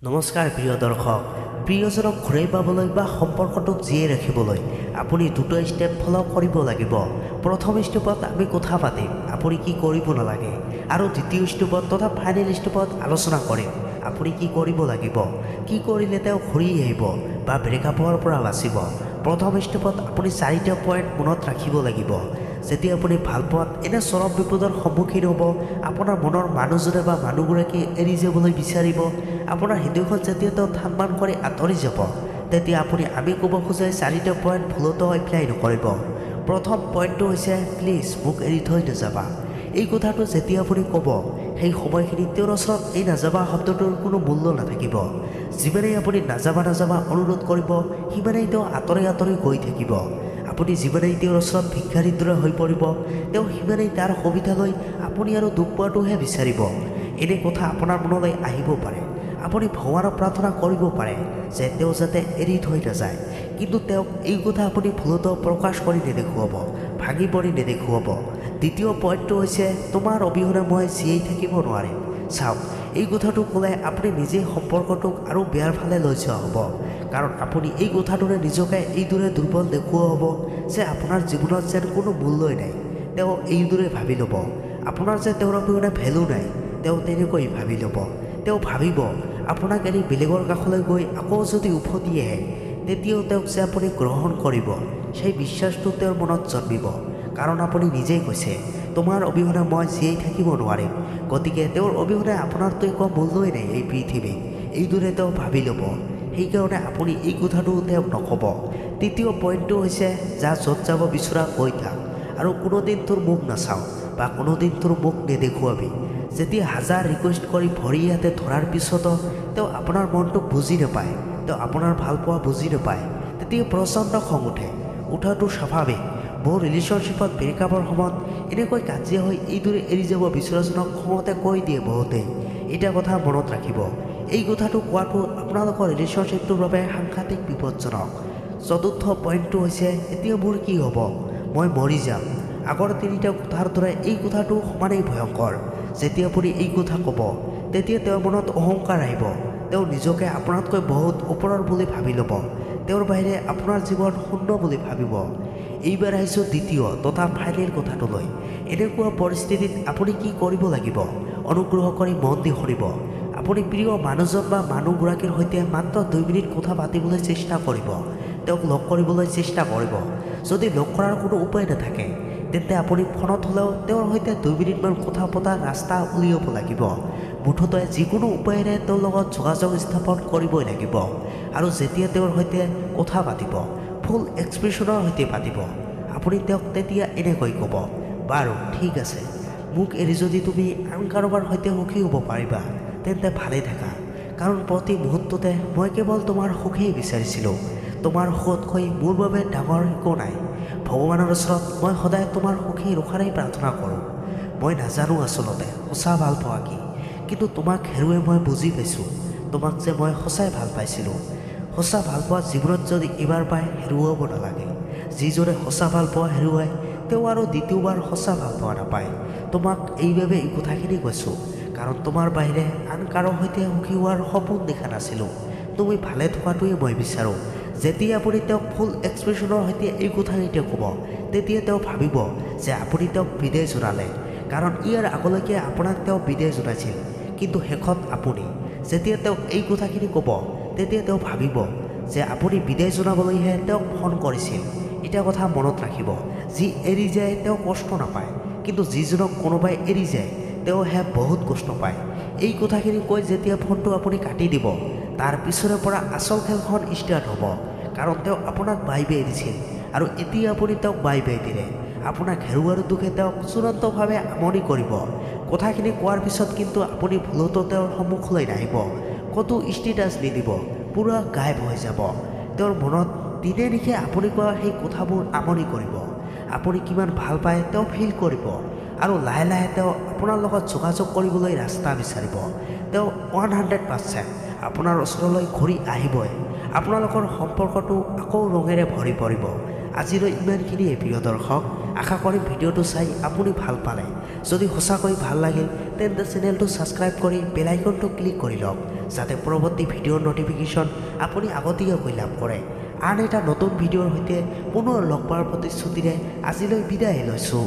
নমস্কাৰ প্ৰিয় দৰ্শক, প্ৰিয়জনক ঘূৰাই পাবলৈ বা সম্পৰ্কটোক জীয়াই ৰাখিবলৈ আপুনি দুটা ষ্টেপ ফ'ল' কৰিব লাগিব। প্ৰথম ষ্টেপত আমি কথা পাতিম আপুনি কি কৰিব নালাগে, আৰু দ্বিতীয় ষ্টেপত তথা ফাইনেল ষ্টেপত আলোচনা কৰিম আপুনি কি কৰিব লাগিব, কি কৰিলে তেওঁ ঘূৰি আহিব বা ব্ৰেকআপৰ পৰা বাচিব। প্ৰথম ষ্টেপত আপুনি চাৰিটা পইণ্ট মনত ৰাখিব লাগিব। যেতিয়া আপুনি ভালপোৱাত এনে চৰম বিপদৰ সন্মুখীন হ'ব, আপোনাৰ মনৰ মানুহজনে বা মানুহগৰাকীয়ে এৰি যাবলৈ বিচাৰিব, আপোনাৰ হৃদয়খন যেতিয়া তেওঁ থানবান কৰি আঁতৰি যাব, তেতিয়া আপুনি আমি ক'ব খোজা চাৰিটা পইণ্ট ভুলতো এপ্লাই নকৰিব। প্ৰথম পইণ্টটো হৈছে, প্লিজ মোক এৰি থৈ নাযাবা। এই কথাটো যেতিয়া আপুনি ক'ব, সেই সময়খিনিত তেওঁৰ ওচৰত এই নাযাবা শব্দটোৰ কোনো মূল্য নাথাকিব। যিমানেই আপুনি নাযাবা নাযাবা অনুৰোধ কৰিব, সিমানেই তেওঁ আঁতৰি আঁতৰি গৈ থাকিব। আপুনি যিমানেই তেওঁৰ ওচৰত ভিক্ষাৰীৰ দৰে হৈ পৰিব, তেওঁ সিমানেই তাৰ সুবিধা লৈ আপুনি আৰু দুখ পোৱাটোহে বিচাৰিব। এনে কথা আপোনাৰ মনলৈ আহিব পাৰে। আপুনি ভগৱানক প্ৰাৰ্থনা কৰিব পাৰে যে তেওঁ যাতে এৰি থৈ নাযায়, কিন্তু তেওঁক এই কথা আপুনি ভুলতো প্ৰকাশ কৰি নেদেখুৱাব, ভাঙি পৰি নেদেখুৱাব। দ্বিতীয় পইণ্টটো হৈছে, তোমাৰ অবিহনে মই জীয়াই থাকিব নোৱাৰিম। চাওক, এই কথাটো ক'লে আপুনি নিজেই সম্পৰ্কটোক আৰু বেয়াৰ ফালে লৈ যোৱা হ'ব, কাৰণ আপুনি এই কথাটোৰে নিজকে এইদৰে দুৰ্বল দেখুওৱা হ'ব যে আপোনাৰ জীৱনত যেন কোনো মূল্যই নাই। তেওঁ এইদৰে ভাবি ল'ব আপোনাৰ যে তেওঁৰ অবিহনে ভেলু নাই, তেওঁ তেনেকৈ ভাবি ল'ব। তেওঁ ভাবিব আপোনাক এৰি বেলেগৰ কাষলৈ গৈ আকৌ যদি উভতি আহে, তেতিয়াও তেওঁক যে আপুনি গ্ৰহণ কৰিব, সেই বিশ্বাসটো তেওঁৰ মনত জন্মিব, কাৰণ আপুনি নিজেই কৈছে তোমাৰ অবিহনে মই জীয়াই থাকিব নোৱাৰিম। গতিকে তেওঁৰ অবিহনে আপোনাৰতো একো মূল্যই নাই এই পৃথিৱীত, এইদৰে তেওঁ ভাবি ল'ব। সেইকাৰণে আপুনি এই কথাটো তেওঁক নক'ব। তৃতীয় পইণ্টটো হৈছে, যা য'ত যাব বিচৰা গৈ থাক, আৰু কোনোদিন তোৰ মুখ নাচাওঁ বা কোনোদিন তোৰ মুখ নেদেখুৱাবি। যেতিয়া হাজাৰ ৰিকুৱেষ্ট কৰি ভৰি হাতে ধৰাৰ পিছতো তেওঁ আপোনাৰ মনটোক বুজি নাপায়, তেওঁ আপোনাৰ ভালপোৱা বুজি নাপায়, তেতিয়া প্ৰচণ্ড খং উঠে। উঠাটো স্বাভাৱিক। বহু ৰিলেশ্যনশ্বিপত ব্ৰেকআপৰ সময়ত এনেকৈ কাজিয়া হৈ এইদৰে এৰি যাব বিচৰাজনক খঙতে কৈ দিয়ে বহুতেই। এটা কথা মনত ৰাখিব, এই কথাটো কোৱাটো আপোনালোকৰ ৰিলেশ্যনশ্বিপটোৰ বাবে সাংঘাতিক বিপদজনক। চতুৰ্থ পইণ্টটো হৈছে, এতিয়া মোৰ কি হ'ব, মই মৰি যাম। আগৰ তিনিটা কথাৰ দৰে এই কথাটো সমানেই ভয়ংকৰ। যেতিয়া আপুনি এই কথা ক'ব, তেতিয়া তেওঁৰ মনত অহংকাৰ আহিব। তেওঁ নিজকে আপোনাতকৈ বহুত ওপৰৰ বুলি ভাবি ল'ব। তেওঁৰ বাহিৰে আপোনাৰ জীৱন শূন্য বুলি ভাবিব। এইবাৰ আহিছোঁ দ্বিতীয় তথা ফাইনেল কথাটোলৈ। এনেকুৱা পৰিস্থিতিত আপুনি কি কৰিব লাগিব, অনুগ্ৰহ কৰি মন দি শুনিব। আপুনি প্ৰিয় মানুহজন বা মানুহগৰাকীৰ সৈতে মাত্ৰ 2 মিনিট কথা পাতিবলৈ চেষ্টা কৰিব, তেওঁক লগ কৰিবলৈ চেষ্টা কৰিব। যদি লগ কৰাৰ কোনো উপায় নাথাকে, তেন্তে আপুনি ফোনত হ'লেও তেওঁৰ সৈতে 2 মিনিটমান কথা পতাৰ ৰাস্তা উলিয়াব লাগিব। মুঠতে যিকোনো উপায়েৰে তেওঁৰ লগত যোগাযোগ স্থাপন কৰিবই লাগিব। আৰু যেতিয়া তেওঁৰ সৈতে কথা পাতিব, ফুল এক্সপ্ৰেশ্যনৰ সৈতে পাতিব। আপুনি তেওঁক তেতিয়া এনেকৈ ক'ব, বাৰু ঠিক আছে, মোক এৰি যদি তুমি আন কাৰোবাৰ সৈতে সুখী হ'ব পাৰিবা, তেন্তে ভালেই থাকা, কাৰণ প্ৰতি মুহূৰ্ততে মই কেৱল তোমাৰ সুখেই বিচাৰিছিলোঁ। তোমাৰ সুখতকৈ মোৰ বাবে ডাঙৰ একো নাই। ভগৱানৰ ওচৰত মই সদায় তোমাৰ সুখী ৰখাৰেই প্ৰাৰ্থনা কৰোঁ। মই নাজানো আচলতে সঁচা ভালপোৱা কি, কিন্তু তোমাক হেৰুৱাই মই বুজি পাইছোঁ তোমাক যে মই সঁচাই ভাল পাইছিলোঁ। সঁচা ভালপোৱা জীৱনত যদি এবাৰ পায়, হেৰুৱাব নালাগে। যিজনে সঁচা ভালপোৱা হেৰুৱায়, তেওঁ আৰু দ্বিতীয়বাৰ সঁচা ভালপোৱা নাপায়। তোমাক এইবাবে এই কথাখিনি কৈছোঁ, কাৰণ তোমাৰ বাহিৰে আন কাৰো সৈতে সুখী হোৱাৰ সপোন দেখা নাছিলোঁ। তুমি ভালে থকাটোৱে মই বিচাৰোঁ। যেতিয়া আপুনি তেওঁক ফুল এক্সপ্ৰেশ্যনৰ সৈতে এই কথাকেইটা ক'ব, তেতিয়া তেওঁ ভাবিব যে আপুনি তেওঁক বিদায় জনালে, কাৰণ ইয়াৰ আগলৈকে আপোনাক তেওঁ বিদায় জনাইছিল। কিন্তু শেষত আপুনি যেতিয়া তেওঁক এই কথাখিনি ক'ব, তেতিয়া তেওঁ ভাবিব যে আপুনি বিদায় জনাবলৈহে তেওঁক ফোন কৰিছিল। এটা কথা মনত ৰাখিব, যি এৰি যায় তেওঁ কষ্ট নাপায়, কিন্তু যিজনক কোনোবাই এৰি যায় তেওঁহে বহুত কষ্ট পায়। এই কথাখিনি কৈ যেতিয়া ফোনটো আপুনি কাটি দিব, তাৰ পিছৰে পৰা আচল খেলখন ষ্টাৰ্ট হ'ব, কাৰণ তেওঁ আপোনাক বাই বাই দিছিল আৰু এতিয়া আপুনি তেওঁক বাই বাই দিলে। আপোনাক হেৰুৱাৰ দুখে তেওঁক চূড়ান্তভাৱে আমনি কৰিব। কথাখিনি কোৱাৰ পিছত কিন্তু আপুনি ভুলতো তেওঁৰ সন্মুখলৈ নাহিব, ক'তো ষ্টেটাছ নিদিব, পূৰা গায়ব হৈ যাব। তেওঁৰ মনত দিনে নিশে আপুনি কোৱা সেই কথাবোৰ আমনি কৰিব। আপুনি কিমান ভাল পায় তেওঁ ফিল কৰিব, আৰু লাহে লাহে তেওঁ আপোনাৰ লগত যোগাযোগ কৰিবলৈ ৰাস্তা বিচাৰিব। তেওঁ 100% আপোনাৰ ওচৰলৈ ঘূৰি আহিবই। আপোনালোকৰ সম্পৰ্কটো আকৌ ৰঙেৰে ভৰি পৰিব। আজিলৈ ইমানখিনিয়ে প্ৰিয় দৰ্শক। আশা কৰিম ভিডিঅ'টো চাই আপুনি ভাল পালে। যদি সঁচাকৈ ভাল লাগিল তেন্তে চেনেলটো ছাবস্ক্ৰাইব কৰি বেল আইকনটো ক্লিক কৰি লওক, যাতে পৰৱৰ্তী ভিডিঅ'ৰ ন'টিফিকেশ্যন আপুনি আগতীয়াকৈ লাভ কৰে। আন এটা নতুন ভিডিঅ'ৰ সৈতে পুনৰ লগ পোৱাৰ প্ৰতিশ্ৰুতিৰে আজিলৈ বিদায় লৈছোঁ।